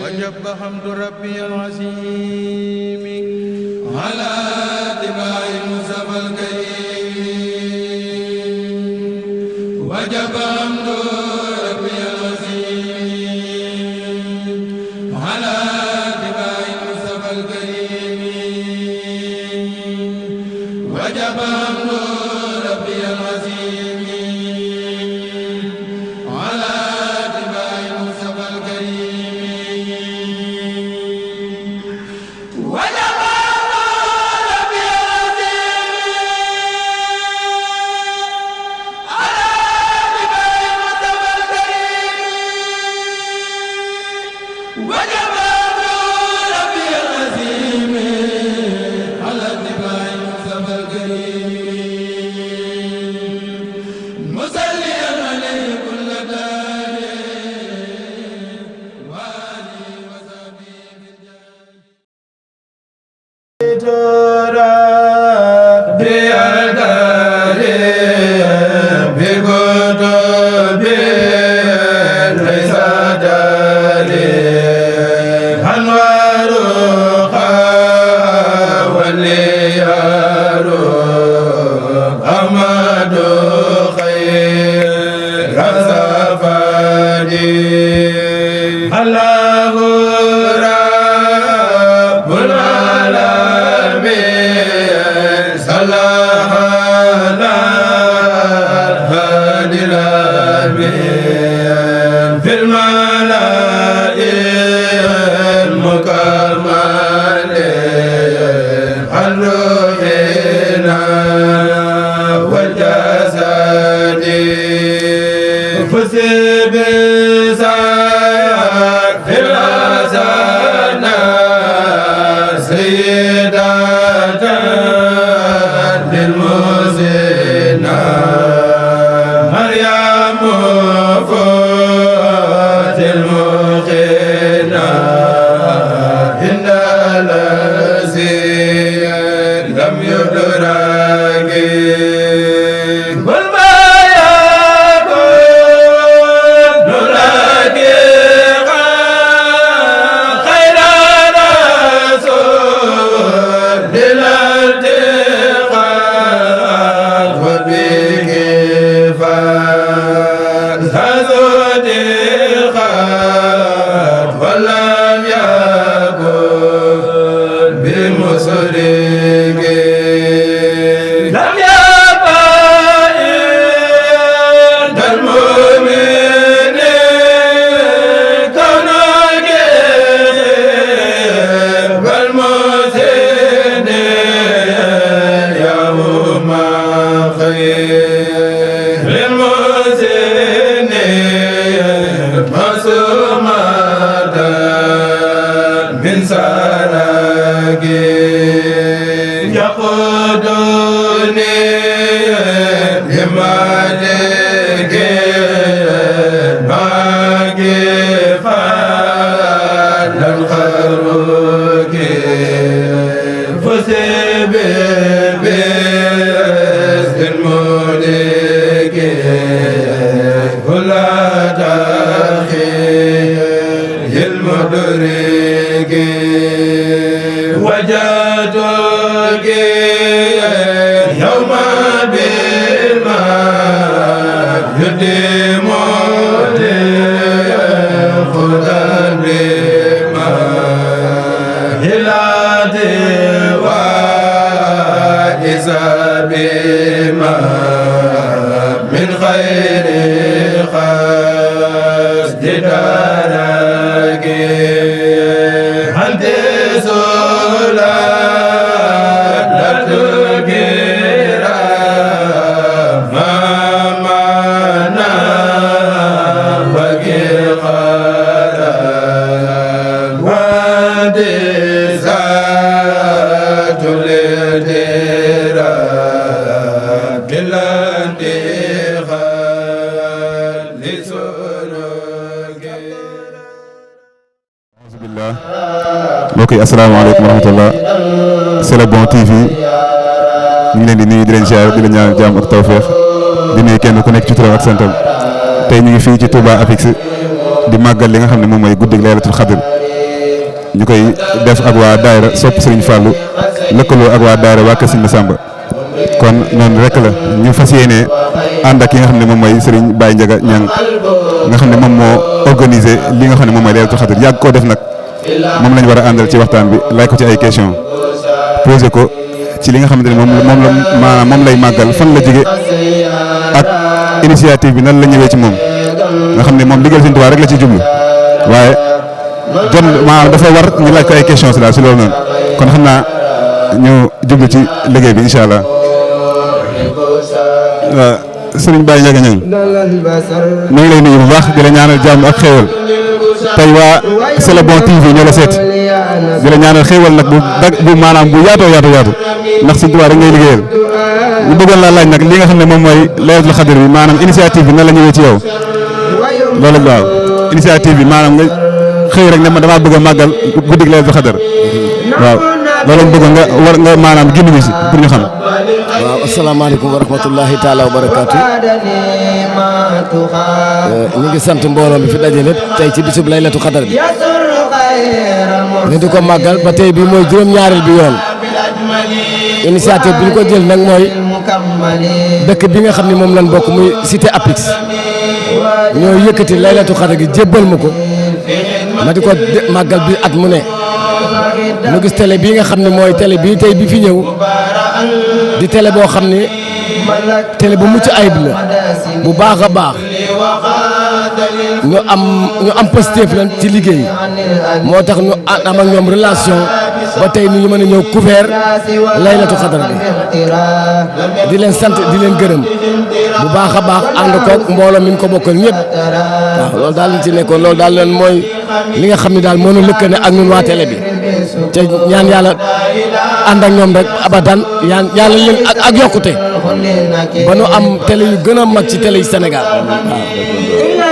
وجب حمد ربي العظيم على اتباع المصطفى الكريم وجب حمد ربي العظيم على اتباع المصطفى الكريم وجب حمد ربي العظيم على اتباع المصطفى الكريم mbokk yi asalaamaaleykum wa rahmatullah c'est le bon TV ñu ngi leen di nuyu di leen ziar di leen ñaanal jàmm ak tawféex di nuyu kenn ku nekk ci turam ak santam tey ñu ngi fii ci Touba Apix di màggal li nga xam ne moom mooy guddig laylatul xadr ñu koy def ak waa daayira sopp Serigne Fallou lëkkaloo ak waa daayira waa Kër Serigne Massamba kon noonu rek la ñu fas yéenee ànd ak ki nga xam ne moom mooy Serigne Baye Ndiaga Niang nga xam ne moom moo organisé li nga xam ne moom mooy Laylatul Qadr yàgg koo def nag moom lañ war a àndal ci waxtaan bi laaj ko ci ay question posé ko ci li nga xamante ne moom lay màggal fan la jóge ak initiative bi nan la ñëwee ci moom nga xam ne moom liggéeyal Sëriñ Tuubaa rek la ciy jublu waaye jot maanaam dafa war ñu laaj ko ay question si daal si loolu noonu kon xam naa ñu jublu ci liggéey bi incha allah waaw Serigne Baye Ndiaga Niang ñu ngi lay nuyu bu baax di la ñaanal jàmm ak xéewal tey waa C'est le bon TV ñoo la seet di la ñaanal xéewal nag bu maanaam bu yaatoo yaatu ndax Sëriñ Tuubaa rek ngay liggéeyal ñu bëggoon laa laaj nag li nga xam ne moom mooy Laylatul Qadr bi maanaam initiative bi nan la ñëwee ci yow loolu waaw initiative bi maanaam nga xëy rek ne ma damaa bëgg a màggal guddig Laylatul Qadr waaw loolu lañ bëggoon nga maanaam gindi ñu si pour ñu xam. waaw asalaamaaleykum wa rahmatullahi taala wa barakaatu ñu ngi sant mbooloo mi fi daje lépp tey ci bisub Laylatul Qadr bi ñu di ko màggal ba tey bi mooy juróom-ñaareel bi yoon initiative bi ñu ko jël nag mooy dëkk bi nga xam ne moom lañ bokk muy cité Apix ñoo yëkkati Laylatul Qadr gi jébbal ma ko ma di ko màggal bi at mu ne ñu gis télé bii nga xam ne mooy télé bii tey bi fi ñëw di télé boo xam ne télé bu mucc ayib la bu baax a baax ñu am positif lan ci liggéey moo tax ñu am ak ñoom relation ba tey ñu mën a ñëw couvert Laylatul Qadr bi di leen sant di leen gërëm bu baax a baax ànd koog mbooloo mi ñu ko bokkal ñëpp waaw loolu daal lañ ci nekkoon loolu daal leen mooy li nga xam ne daal moo ñu lëkkale ak ñun waa télé bi te ñaan yàlla ànd ak ñoom rek abadan yàlla leen ak yokkute ba nu am télé yu gën a mag ci télé yi Sénégal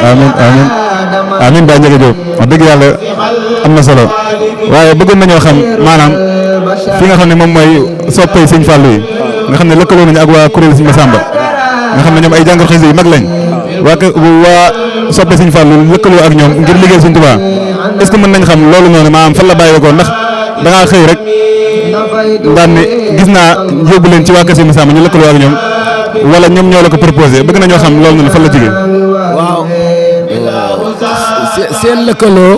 waaw. amiin Baye Ndiaga Diop wax dëgg yàlla am na solo waaye bëggoon nañoo xam maanaam fi nga xam ne moom mooy soppay Sëñ Fallou yi nga xam ne lëkkaloo nañu ak waa kuréel Sëñ Massamba nga xam ne ñoom ay jàngat xasida yu mag lañ waa soppay Sëñ Fallou lëkkaloo ak ñoom ngir liggéey Sëñ Tuubaa est-ce que mën nañ xam loolu noonu maanaam fan la bàyyi ko ndax da ngaa xëy rek daan ne gis naa yóbbu leen ci waa kër Sëñ Massamba ñu lëkkaloo ak ñoom wala ñoom ñoo la ko proposé bëgg nañoo xam loolu noonu fan la jógee. waaw seen lëkkaloo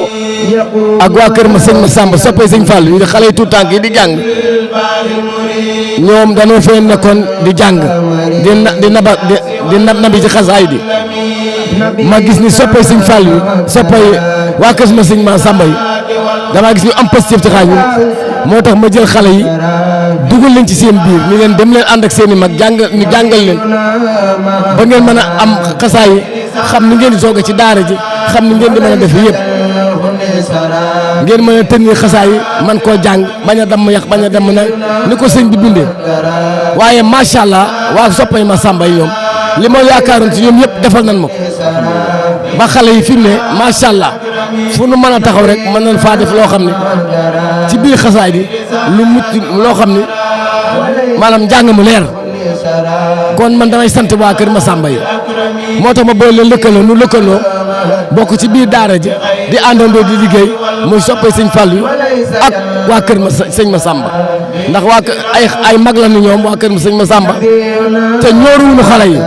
ak waa kër Sëñ Massamba soppay Sëñ Fallou yi xale yi tuut tànk yi di jàng ñoom dañoo fee nekkoon di jàng di nabi ci xasaay di ma gis ni soppay Sëñ Fallou yi soppay waa kër Sëñ Massamba yi damaa gis ñu am positif ci xaaj moo tax ma jël xale yi dugal leen ci seen biir ni leen dem leen ànd ak seen i mag ñu jàngal leen ba ngeen mën a am xasaay yi xam ni ngeen di soog a ci daara ji xam ni ngeen di mën a def yëpp ngeen mën a tënni xasaay yi man koo jàng bañ a damm yàq bañ a damm na ni ko sëñ bi bindee waaye macha allah waa soppay Massamba yi ñoom li ma yaakaaroon ci ñoom yëpp defal nañ ma ko ba xale yi fi mu ne macha allah fu nu mën a taxaw rek mën nañ faa def loo xam ne ci biir xasaay bi lu mucc loo xam ne maanaam njàng mu leer kon man damay sant waa kër Massamba yi moo tax ma boole leen lëkkaloo nu lëkkaloo bokk ci biir daara ji di àndandoo di liggéey muy soppay Sëñ Fallou ak waa kër Sëñ Massamba ndax waa ay mag la ni ñoom waa kër Sëñ Massamba te ñooruñu xale yi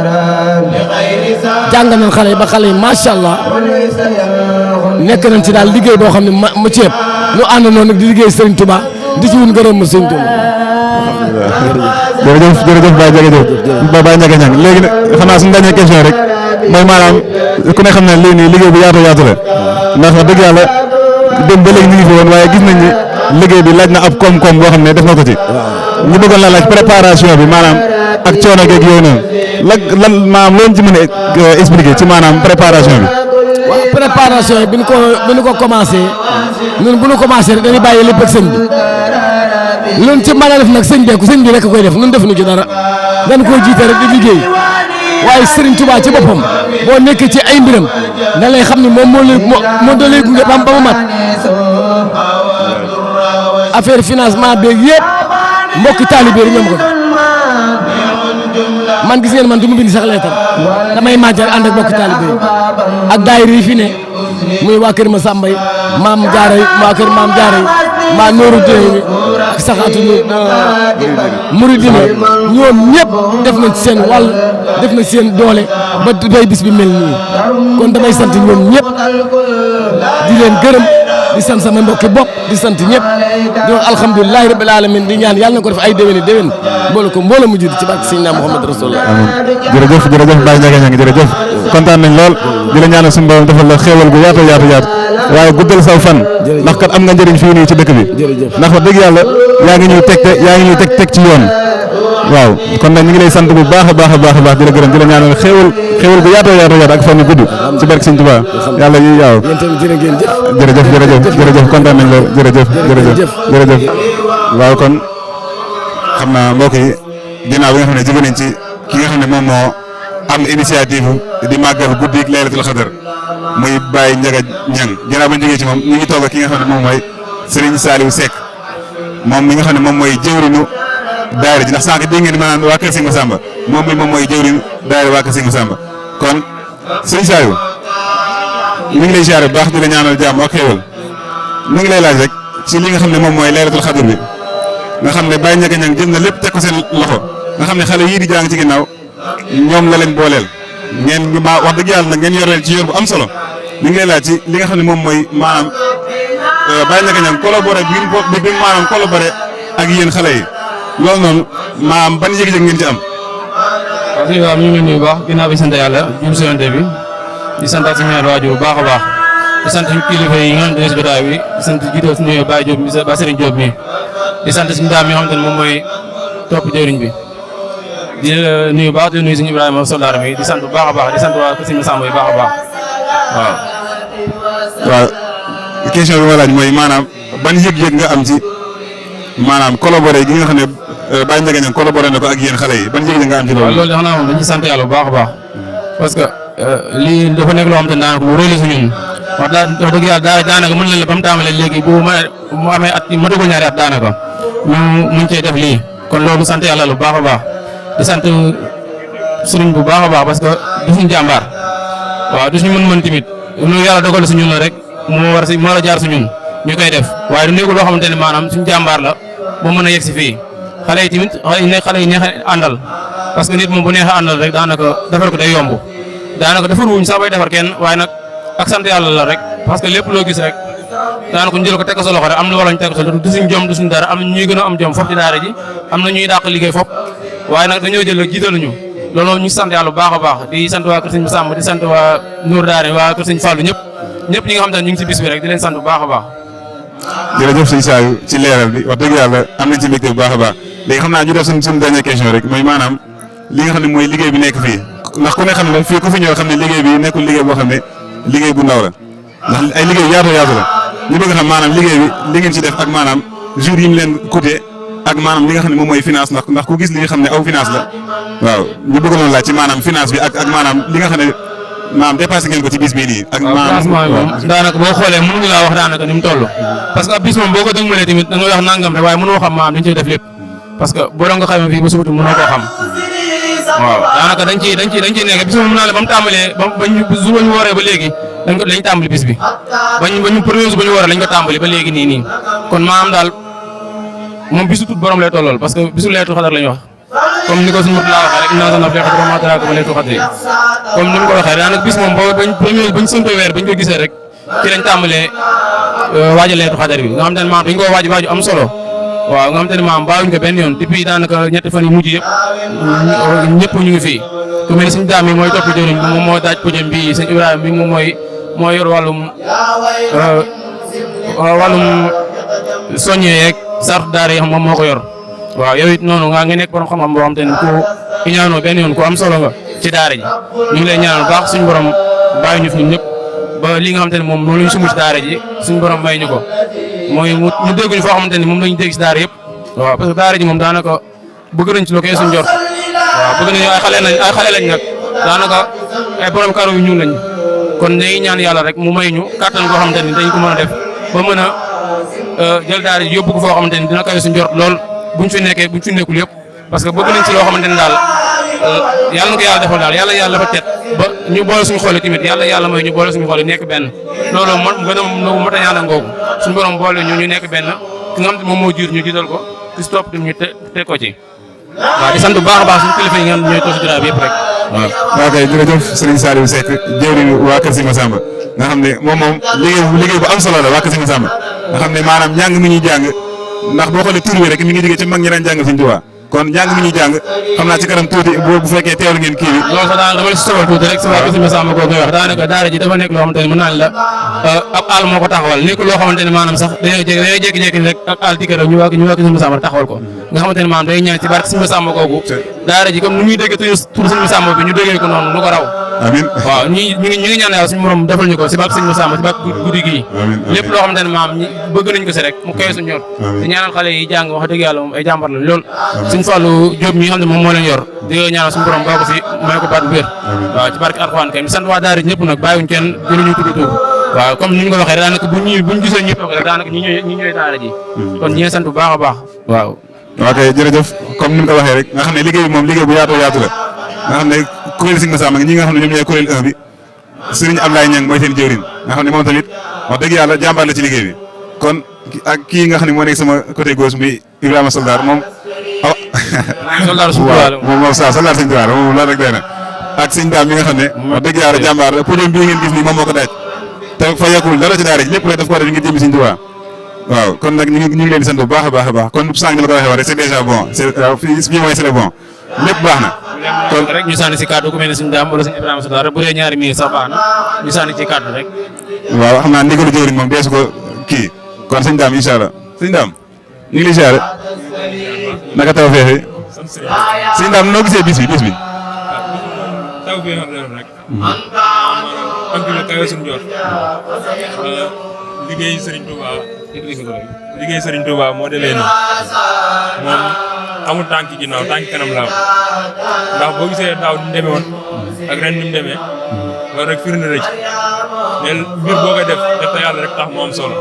jàng nañ xale yi ba xale yi macha allah nekk nañ ci daal liggéey boo xam ne mu ceeb ñu àndandoo nag di liggéey Serigne Touba di ci wun ngërëm Serigne Touba. jërëjëf Baye Ndiaga Diop Baye Ndiaga Niang léegi nag xanaa suñu dernière question rek mooy maanaam ku ne xam ne lii nii liggéey bu yaatu la ndax wax dëgg yàlla dem ba léegi ñu ngi fi woon waaye gis nañ ni liggéey bi laaj na ab koom-koom boo xam ne def na ko ci ñu bëggoon la laaj préparation bi maanaam ak coono geeg yooyu noonu lan maanaam loolu ci mën a expliquer ci maanaam préparation bi. waaw préparation yi bi ñu ko commencé ñun bu ñu commencé rek dañuy bàyyi lépp ak sëñ bi luñ ci mën a def nag sëñ bi rek koy def ñun defuñu ci dara dañ koo jiite rek di liggéey waaye Serigne Touba ci boppam boo nekkee ci ay mbiram da lay xam ne moom moo da lay gunge ba mu mat affaire financement beeg yëpp mbokki taalibe yi ñoom ko man gis ngeen man du ma bind sax leetar damay màccal ànd ak mbokki taalibe yi ak daayira yi fi ne muy waa kër Masamba yi maam Jaara yi waa kër maam Jaara yi maa nooru déy ak saxaatu muridina ñoom ñëpp def nañ ci seen wàll def nañ seen doole ba bay bis bi mel nii kon damay sant ñoom ñëpp di leen gërëm di sant sama mbokki bopp di sant ñëpp di wax alhamdulilahi rabbil alamin di ñaan yàlla na ko def ay déwéni déwén mbooloo mu judd ci barke Seydina Muhammad Rasulullah. jërëjëf Baye Ndiaga Niang jërëjëf kontaan nañ lool di la ñaanal suñu borom defal la xéewal gu yaatu waaye guddal saw fan ndax kat am nga njëriñ fii nii ci dëkk bi ndax wax dëgg yàlla yaa ngi ñuy teg ci yoon waaw kon nag ñu ngi lay sant bu baax a baax di la gërëm di la ñaanal xéewal gu yaatu ak fan yu gudd ci barke Sëñ Tuubaa yàlla yi yaaw jërëjëf kontaan nañ lool jërëjëf waaw kon xam naa mbokk yi ginnaaw bi nga xam ne jóge nañ ci ki nga xam ne moom moo am initiative di màggal guddi Laylatul Qadr muy Baye Ndiaga Niang ginnaaw ba ñu jógee ci moom ñu ngi toog ak ki nga xam ne moom mooy Serigne Saliou Seck moom mi nga xam ne moom mooy jëwriñu daayira ji ndax sànq dégg ngeen maanaam waa Kër Sëñ Massamba moom mooy jëwriñu daayira waa Kër Sëñ Massamba kon Serigne Saliou mi ngi lay ziare bu baax di la ñaanal jàmm ak xéewal mi ngi lay laaj rek ci li nga xam ne moom mooy Laylatul Qadr bi nga xam ne Baye Ndiaga Niang jël na lépp teg ko seen loxo nga xam ne xale yii di jàng ci ginnaaw ñoom la leen booleel ngeen ma wax dëgg yàlla nag ngeen yor leen ci yor bu am solo mi ngi lay laaj ci li nga xam ne moom mooy maanaam Baye Ndiaga Niang collaboré bi maanaam collaboré ak yéen xale yi loolu noonu maanaam ban yëg-yëg ngeen ci am. waaw sëñ bi ñu ngi nuyu bu baax ginnaaw bi sant yàlla jëm si yonent bi di santaat suñu ñaari waajur bu baax a baax di sant suñu kilifa yi nga xam ne si jotaay bi di sant jiital suñu Baye Diop mi Ba Serigne Diop mi di sant suñu daam yi nga xamante ne moom mooy topp jëriñ bi di nuyu baax di nuyu suñu Ibrahima Soldar mi di sant bu baax a baax di sant waa Kër Samba yi baax a baax waaw question bi ma laaj mooy maanaam ban yëg-yëg nga am ci maanaam collaboré gi nga xam ne Baye Ndiaga Niang collaboré na ko ak yéen xale yi ban yëg-yëg nga am ci loolu. waaw loolu xanaa moom dañuy sant yàlla bu baax a baax parce que lii dafa nekk loo xam te ne daanaka lu rëy la si ñun wax dëgg yàlla daanaka mën nañ la ba mu tàmbalee léegi bu mu amee at ma dugg ñaari at daanaka ñu mun cee def lii kon loolu sant yàlla lu baax a baax di sant sëriñ bu baax a baax parce que du suñu jàmbaar waaw du suñu mën-mën tamit lu yàlla dogal si ñun la rek moo war a jaar si ñun ñu koy def waaye du nekkul loo xamante ne maanaam suñu jàmbaar la ba mën a yegg si fii xale yi tamit xale yi neex a àndal parce que nit moom bu neex a àndal rek daanaka defar ko day yomb daanaka defar wuñ sax bay defar kenn waaye nag ak sant yàlla la rek parce que lépp loo gis rek daanaka ñu jël ko teg ko sa loxo rek am na wala ñu teg ko sa loxo du suñ jom du suñ dara am na ñuy gën a am jom foofu ci daara ji am na ñuy dàq liggéey foofu waaye nag dañoo jël jiitaluñu loolu ñu sant yàlla bu baax a baax di sant waa Kër Sëñ Massamba di sant waa Nour Daara waa Kër Sëñ Fallou ñëpp ñi nga xam ne ñu ngi ci bis bi rek di leen sant bu baax a baax. jërëjëf sëñ Saliou ci leeral bi wax dëgg yàlla am nañ ci mbégte bu baax a baax léegi xam naa ñu def suñ dernière question rek mooy maanaam li nga xam ne mooy liggéey bi nekk fii ndax ku ne xam ne fii ku fi ñëw xam ne liggéey bi nekkul liggéey boo xam ne liggéey bu ndaw la ndax ay liggéey yaatu la ñu bëgg xam maanaam liggéey bi li ngeen ci def ak maanaam jour yi mu leen coûté ak maanaam li nga xam ne moom mooy finance ndax ku gis li nga xam ne aw finance la waaw ñu bëgg noonu laaj ci maanaam finance bi ak maanaam li nga xam ne maanaam dépassé ngeen ko ci bis bii nii. ak maanaam moom daanaka boo xoolee mënuñu laa wax daanaka ni mu toll parce que bis moom boo ko dëgmalee tamit da nga wax nangam rek waaye mënoo xam maanaam dañ ciy def lépp parce que boo doon nga xamee fii ba suba mënoo koo xam waaw daanaka dañ ciy nekk bis moom mën naa la ba mu tàmbalee ba ñu wooree ba léegi dañ tàmbali bis bi bañ premier jour ba ñu wooree lañ ko tàmbali ba léegi nii kon maanaam daal moom bisu tut borom lay tollool parce que bisu Laylatul Qadr lañ wax comme ni ko suñu mot laa waxee rek inna anzalnaahu fii laylatin qadrin wa maa adraaka maa laylatul qadri comme ni mu ko waxee daanaka bis moom bañ sëntoo weer bañ ko gisee rek ci lañ tàmbalee waajal Laylatul Qadr bi nga xam te ne maam dañ koo waaju am solo waaw nga xam te ne maam baawuñ ko benn yoon depuis daanaka ñetti fan yu mujj yëpp ñëpp ñu ngi fii ku mel ne suñu daam yi mooy topp jëriñ bi moom moo daaj pëjëm bi sëñ Ibrahima bi moom mooy yor wàllum soññee yeeg sartu daara yi xam moom moo ko yor waaw yow it noonu nga nekk borom xam-xam boo xam te ne ku ñaanoo benn yoon ku am solo nga ci daara ji ñu ngi lay ñaanal baax suñu borom bàyyi ñu fi ñun ñëpp ba li nga xamante ne moom noonu lañ sumb ci daara ji suñu borom may ñu ko mooy mu dégguñu foo xamante ne moom lañu dégg ci daara yëpp waaw parce que daara ji moom daanaka bëgg nañ ci loo koy suñ jot waaw bëgg nañu ay xale lañ nag daanaka ay borom karo yu ñuul lañ kon dañuy ñaan yàlla rek mu may ñu kàttan koo xamante ni dañ ko mën a def ba mën a jël daara ji yóbbu ko foo xamante ni dina koy suñ jot lool buñ fi nekkee buñ fi nekkul yëpp parce que bëgg nañ ci loo xamante ni daal yàlla na ko yàlla defal daal yàlla dafa tet ba ñu boole suñu xol tamit yàlla mooy ñu boole suñu xol nekk benn loolu gën a mot a ñaanal ngoogu suñu borom boole ñu nekk benn ki nga xam te moom moo jiir ñu jiital ko ki si topp ñu teg ko ci waaw di sant bu baax a baax suñu kilifa yi nga xam ñooy toog si jaraaf yëpp rek waaw. waaw kay jërëjëf Serigne Saliou Seck jëwriñu waa Kër Serigne Massamba nga xam ne moom liggéey bu am solo la waa Kër Serigne Massamba nga xam ne maanaam njàng mi ñuy jàng ndax boo xoolee tur bi rek mi ngi jógee ci mag ñi daan jàng Serigne Touba kon njàng mi ñuy jàng xam naa ci kanam tuuti bu fekkee teewlu ngeen kii bi. loolu sax daanaka dama la si sobal tuuti rek si waa Kër Serigne Massamba koo koy wax daanaka daara ji dafa nekk loo xamante ne mën naa la ab àll moo ko taxawal nekk loo xamante ne maanaam sax dañoo jékki-jékki rek ak àll dikk rek ñu waa Kër Serigne Massamba taxawal ko nga xamante ne maanaam day ñaan ci barke Serigne Massamba kooku daara ji comme ni ñuy dégg tur Serigne Massamba bi ñu déggee ko noonu lu ko raw amiin waaw ñu ngi ñaan yàlla suñu borom defal ñu ko si barke Serigne Massamba si barke guddi gii lépp loo xamante ne maam bëgg nañ ko si rek mu koy suñu ñor di ñaanal xale yi jàng wax dëgg yàlla moom ay jàmbar la lool suñu Fallou Diop mi nga xam ne moom moo leen yor di ñaanal suñu borom baa ko fi may ko baat bu wér waaw ci barke Alxuraan kay mi sant waa daara ñëpp nag bàyyiwuñ kenn jëluñu tudd tudd waaw comme ni ñu ko waxee daanaka buñ gisee ñëpp rek daanaka ñi ñooy daara ji kon ñi sant bu baax a baax waaw ok jërëjëf comme ni mu ko waxee rek nga xam ne liggéey bi moom liggéey bu yaatu la nga xam ne kuréel Serigne Massamba ñi nga xam ne ñoom ñooy kuréel 1 bi Serigne Ablaye Niang mooy seen jëwriñ nga xam ne moom tamit wax dëgg yàlla jàmbaar la ci liggéey bi kon ak kii nga xam ne moo nekk sama côté gauche muy Ibrahima Soldar moom moom Soldar Serigne Touba moom loolu rek doy na ak Serigne Dame mi nga xam ne wax dëgg yàlla jàmbaar la podium bii ngeen gis nii moom moo ko daaj te fa yekkul dara ci daara ji lépp rek daf ko def ngir jëm Serigne Touba waaw kon nag ñu ngi leen di sant bu baax a baax kon sànq ni ma ko waxee woon rek c'est déjà bon fii mooy c'est bon lépp baax na. kon rek ñu sànni si kàddu ku mel ne suñu daam wala suñu Ibrahima Soldar rek bu dee ñaari minutes sax baax na ñu sànni ci kàddu rek. waaw xam naa ndigalu jëwriñ moom deesu ko kii kon sëñ daam incha allah sëñ daam ñu ngi lay siyaare naka taw feexe sëñ daam noo gisee bis bi. taw bi rek. am na kawe suñu jot. liggéey Serigne Touba moo demee nii moom amul tànk ginnaaw tànk kanam la am ndax boo gisee daaw ni mu demee woon ak ren ni mu demee loolu rek firnde la ci mais mbir boo koy def te yàlla rek tax mu am solo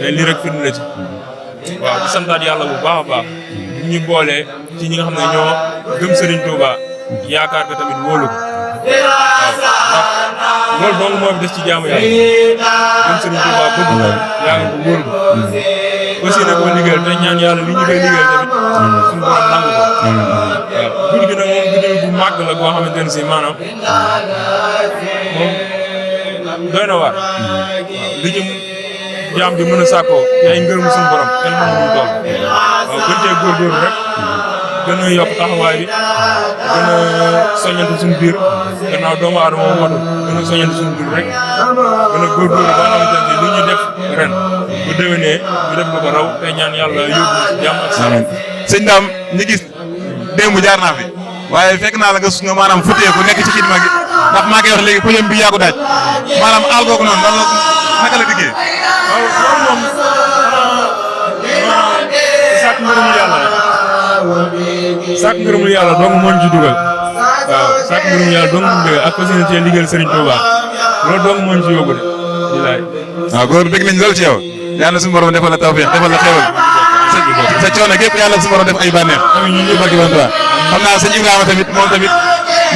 mais lii rek firnde la ci waaw di santaat yàlla bu baax a baax ñu boolee ci ñi nga xam ne ñoo gëm Serigne Touba yaakaar ko tamit wóolu ko waaw loolu dong moo fi des ci jaamu yàlla gëm Serigne Touba bëgg yaakaar ko wóolu ko aussi nag boo liggéeyal te ñaan yàlla li ñu koy liggéeyal tamit suñu borom nangu ko waaw guddi gi nag moom guddi bu màgg la boo xamante ne si maanaam moom doy na waar waaw li ci jaam bi mën a sàkkoo yaay ngërëmu suñu borom kenn mënu ñu toll waaw gën cee góorgóorlu rek gën a yokk taxawaay bi gën a soññante suñu biir gannaaw doomu aadama moo matul gën a soññante suñu biir rek gën a góorgóorlu ba nga xamante ne li ñu def ren bu déwénee ñu def lu ko raw te ñaan yàlla yóbbu ci jàmm ak salaam. sëñ Dame ñi gis démb jaar naa fi waaye fekk naa la nga maanaam futteeku nekk ci xidma gi ndax maa ngi wax léegi problème bi yaa ko daaj maanaam aal googu noonu lan la naka la diggee. waaw loolu moom sàkk ngërëmul yàlla rek sàkk ngërëmul yàlla dong moo ñu ci dugal waaw sàkk ngërëmul yàlla dong mu dugal ak fas yéene cee liggéeyal Serigne Touba loolu dong moo ñu ci yóbbu de bilaay. waaw góor bëgg nañ lool ci yow yàlla suñu borom defal la tawfeex defal la xéwal sa coono gépp yàlla suñu borom def ay bànneex ñu barki ban toi xam naa sëñ Ibrahima tamit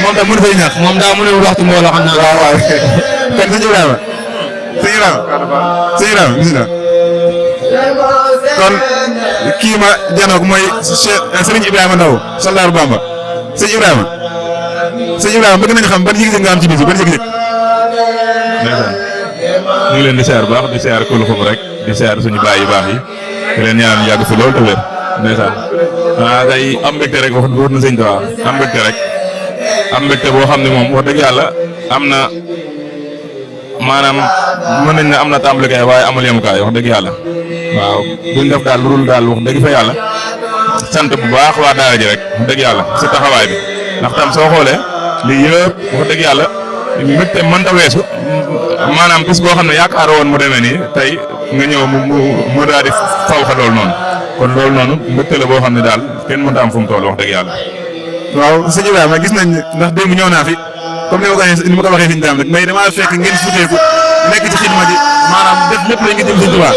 moom tam mënu fay ñàkk moom daa mënul waxtu mbooloo xam naa. waaw waaw kon sëñ Ibrahima bismillah kon kii ma janoog mooy Serigne Ibrahima Ndaw Soldar Bamba sëñ Ibrahima bëgg nañu xam ban yëg-yëg nga am ci bis bi ban yëg-yëg. ñu ngi leen di siyaar baax di siyaar kuluxum rek di siyaar suñu baay yu baax yi di leen ñaan yàgg fi lool te wér ndeysaan day am mbégte rek wax na sëñ Tuubaa am mbégte rek am mbégte boo xam ne moom wax dëgg yàlla am na maanaam mën nañ ne am na tàmbalikaay waaye amul yemukaay wax dëgg yàlla waaw duñ def daal lu dul daal wax dëgg fa yàlla sant bu baax waa daara ji rek wax dëgg yàlla si taxawaay bi ndax tam soo xoolee lii yëpp wax dëgg yàlla mbégte mënta weesu maanaam bis boo xam ne yaakaaroo woon mu demee nii tey nga ñëw mu daal di faw xa loolu noonu kon loolu noonu mbégte la boo xam ne daal kenn mënta am fu mu toll wax dëgg yàlla. waaw sëñ Ibrahima gis nañ ndax démb ñëw naa fi comme ni ma ko waxee fi ñu daan rek mais damaa fekk ngeen futeeku nekk ci xidma ji maanaam def lépp la nga jëm Sëñ Tuubaa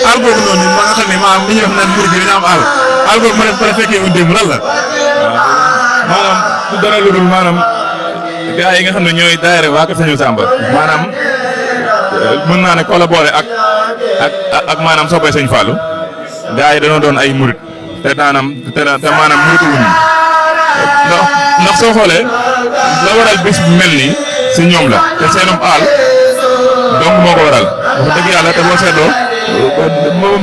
aal googu noonu ma nga xam ne maanaam li ñuy wax naan mbir gi dañu am aal googu ma def fekkee woon démb lan la. maanaam du dara lu dul maanaam gars yi nga xam ne ñooy daayira waa Kër Sëñ Samba maanaam mën naa ne collaborer ak maanaam soppay Sëñ Fallou gars yi dañoo doon ay murit te maanaam muritu wuñu ndax soo xoolee la waral bés bu mel nii si ñoom la te seenum aal donc moo ko waral wax dëgg yàlla te boo seetloo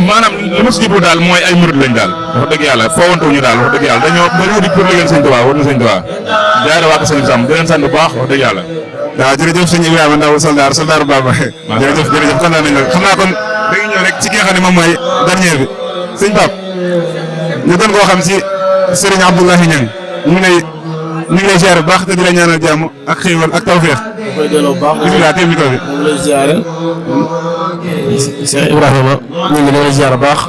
maanaam li ma si jublu daal mooy ay murit lañ daal wax dëgg yàlla foowantuwuñu daal wax dëgg yàlla dañoo di pour liggéeyal Sëñ Tuubaa war na Sëñ Tuubaa jaare waa ko Sëñ Sam di leen sant bu baax wax dëgg yàlla. waaw jërëjëf sëñ Ibrahima Ndaw soldaar Baba jërëjëf kontaan nañ la xam naa kon dañuy ñëw rek ci ki nga xam ne moom mooy dernier bi sëñ Pape ñu doon koo xam si Serigne Abdoulahi Niang ñu ngi lay ziare bu baax te di la ñaanal jàmm ak xéewal ak tawféex. ñu koy delloo bu baax. bisimilah tey micro bi. ñu ngi lay ziare. Cheikh Ibrahima ñu ngi lay ziare bu baax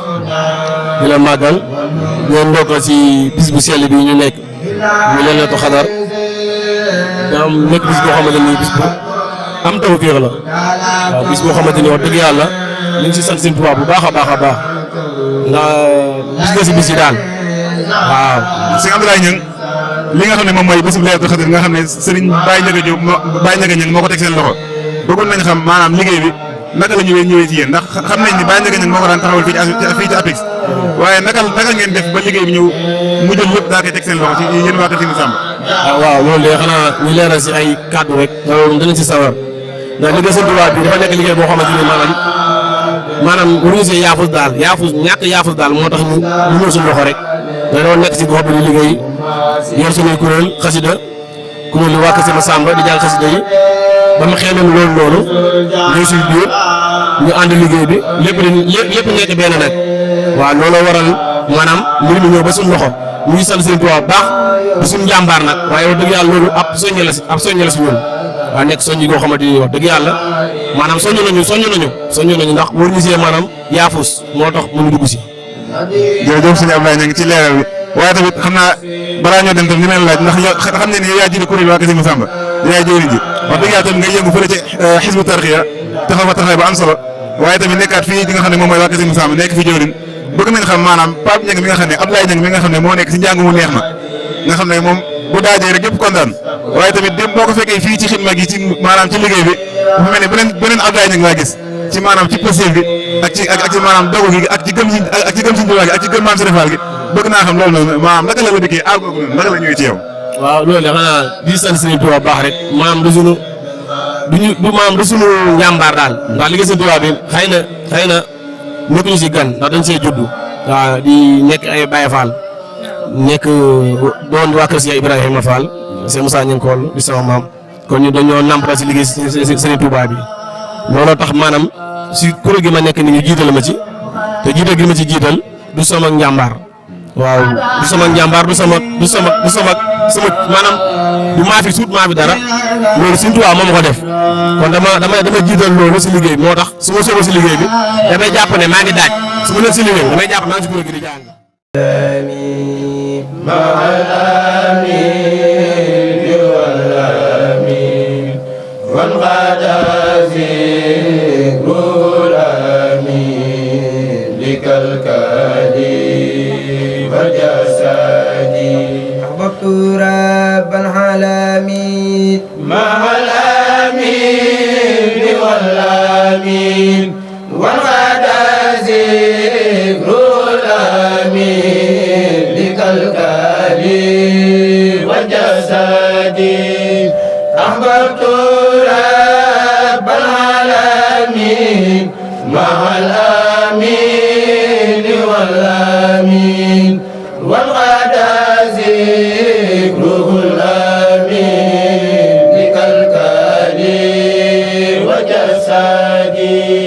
di la màggal di leen ndokkal ci bis bu sell bi ñu nekk ñu leen la ko xadar da am nekk bis boo xamante ni bis bu am tawféex la waaw bis boo xamante ni wax dëgg yàlla ñu ngi ci sant Sëñ Tuubaa bu baax a baax a baax ndax bis nga ci bis yi daal waaw. sëñ Abdoulaye Niang li nga xam ne moom mooy bésub Laylatul Qadr nga xam ne Serigne Baye Ndiaga Diop Baye Ndiaga Niang moo ko teg seen loxo bëggoon nañ xam maanaam liggéey bi naka la ñëwee ci yéen ndax xam nañ ni Baye Ndiaga Niang moo ko daan taxawal fii ci APEX waaye naka ngeen def ba liggéey bi ñëw mu jël lépp daa koy teg seen loxo ci yéen waa Kër Sëñ Samba. waaw loolu de xanaa ñu leeral si ay kàddu rek loolu danañ si sawar ndax liggéey Sëñ Tuubaa bi dafa nekk liggéey boo xamante ni maanaam waruñu see yaafus daal ñàkk yaafus daal moo tax ñu ñëw suñu loxo rek dañoo nekk si gox bi di liggéey yor suñuy kuréel xasida kuréel waa Kër Sëñ Samba di jàng xasida yi ba mu xeeñoon loolu noonu ñëw suñu biir ñu ànd liggéey bi lépp nekk benn nag waaw looloo waral maanaam mbir mi ñëw ba suñu loxo ñu ngi sant Sëñ Tuubaa bu baax di suñu jàmbaar nag waaye wax dëgg yàlla loolu ab soññe la si ñun waaw nekk soññi goo xamante ni wax dëgg yàlla maanaam soññu nañu ndax wóor ñu see maanaam yaafus moo tax mënu dugg si. jërëjëf sëñ Abdoulaye Niang ci leeral bi waaye tamit xam naa balaa ñoo dem tam li ma leen laaj ndax xam ne ni yow yaa jiite kuréel waa Kër Sëñ Samba yaay jëwriñ ji wax dëgg yàlla tamit ngay yëngu fële ci Hizbut Tarqiyyah taxaw fa taxawaay bu am solo waaye tamit nekkaat fii di nga xam ne moom mooy waa Kër Sëñ Samba nekk fi jëwriñ bëgg nañ xam maanaam Pape Niang mi nga xam ne Abdoulaye Niang mi nga xam ne moo nekk si njàng mu neex ma nga xam ne moom bu daajee rek yëpp kontaan waaye tamit dem boo ko fekkee fii ci xidma gi ci maanaam ci liggéey bi dafa mel ne beneen Abdoulaye Niang laa gis ci maanaam ci positif bi ak ci maanaam dogu gi ak ci gëm Sëñ Tuubaa gi ak ci gëm Maam Sëriñ Fall gi bëgg naa xam loolu noonu maanaam naka la la dikkee aar googu noonu naka la ñëwee ci yow. waaw loolu de xanaa di sant Sëriñ Tuubaa baax rek maanaam du sunu njàmbaar daal ndax liggéey Sëriñ Tuubaa bi xëy na nekkuñu si gan ndax dañ see juddu waaw di nekk ay Baye Fall nekk doon waa kër si Ibrahima Fall Cheikh Moussa ñu ngi kool di sama maam kon ñu dañoo nampal si liggéey Sëriñ Tuubaa bi looloo tax maanaam si kuréel gi ma nekk ni ñu jiital ma ci te jiital gi ma ci jiital du sama njàmbaar waaw du sama njàmbaar du sama maanaam du maa fi suut maa fi dara loolu Sëriñ Tuubaa moo ma ko def kon dama jiital loolu si liggéey bi moo tax su ma soobee si liggéey bi damay jàpp ne maa ngi daaj su ma nekk si liggéey bi damay jàpp maa ngi si kuréel gi di jàng. أحببت رب العالمين مع الأمين والأمين والغدا ذكر الأمين لكالكالي وجسدي أحببت رب العالمين مع الأمين والأمين والغدا ذكره الأمين لكالكالي وجسدي